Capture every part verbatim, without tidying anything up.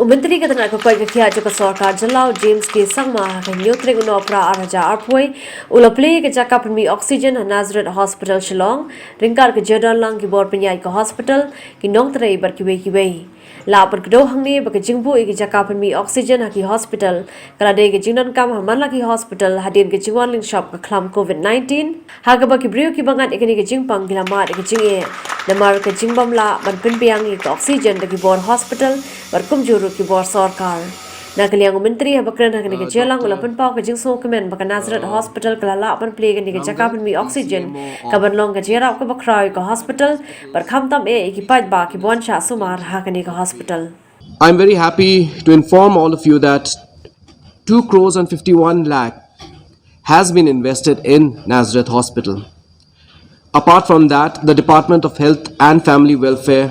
U Myntri ka tnad ka koit ka khiah jong ka sorkar jylla u James K Sangma ha ka hynñiew tarik u Nohprah ar hajar arphew wei u la plie ïa ka jaka pynmih oxygen ha Nazareth Hospital Shillong, ryngkat ka jingdon lang ki bor pynïaid ka hospital, ki nongtrei bad kiwei kiwei. La pynkdew hangne ba ka jingbuh ïa ka jaka pynmih oxygen ha ki hospital ka la dei ka jingdonkam ha man la ki hospital hadien ka jingwan lyngshop ka khlam covid nineteen, ha kaba ki briew kiba ngat ïa kane ka jingpang ki la mad ïa ka jingeh namar ka jingbym lah ban pynbiang ïa ka oxygen da ki bor hospital bad kumjuh ruh ki bor sorkar. Na ka liang u Myntri, haba kren ha kane ka jingïalang, u la pynpaw ka jingsngewkmen ba ka Nazareth Hospital ka la lah ban plie ïa kane ka jaka pynmih oxygen, kaban long ka jingïarap kaba khraw ïa ka hospital bad khamtam eh ïa ki paidbah kiba wan shah sumar ha kane ka hospital. I'm very happy to inform all of you that two crores and fifty-one lakh has been invested in Nazareth Hospital. Apart from that, the Department of Health and Family Welfare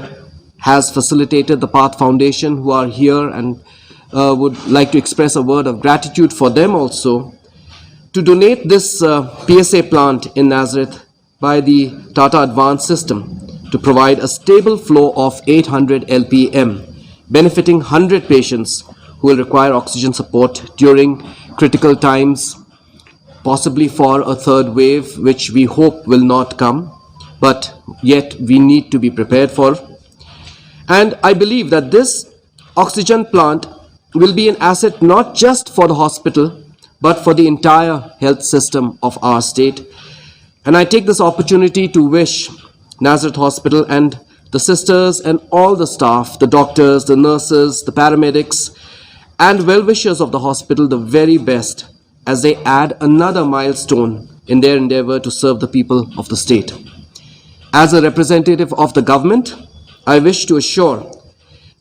has facilitated the Path Foundation, who are here, and uh, would like to express a word of gratitude for them also, to donate this uh, P S A plant in Nazareth by the Tata Advanced System to provide a stable flow of eight hundred L P M, benefiting one hundred patients who will require oxygen support during critical times, possibly for a third wave, which we hope will not come, but yet we need to be prepared for. And I believe that this oxygen plant will be an asset not just for the hospital, but for the entire health system of our state. And I take this opportunity to wish Nazareth Hospital and the sisters and all the staff, the doctors, the nurses, the paramedics, and well wishers of the hospital the very best as they add another milestone in their endeavor to serve the people of the state. As a representative of the government, I wish to assure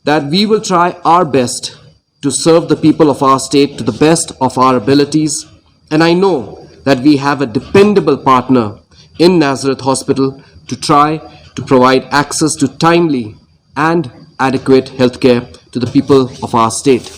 that we will try our best to serve the people of our state to the best of our abilities, and I know that we have a dependable partner in Nazareth Hospital to try to provide access to timely and adequate healthcare to the people of our state.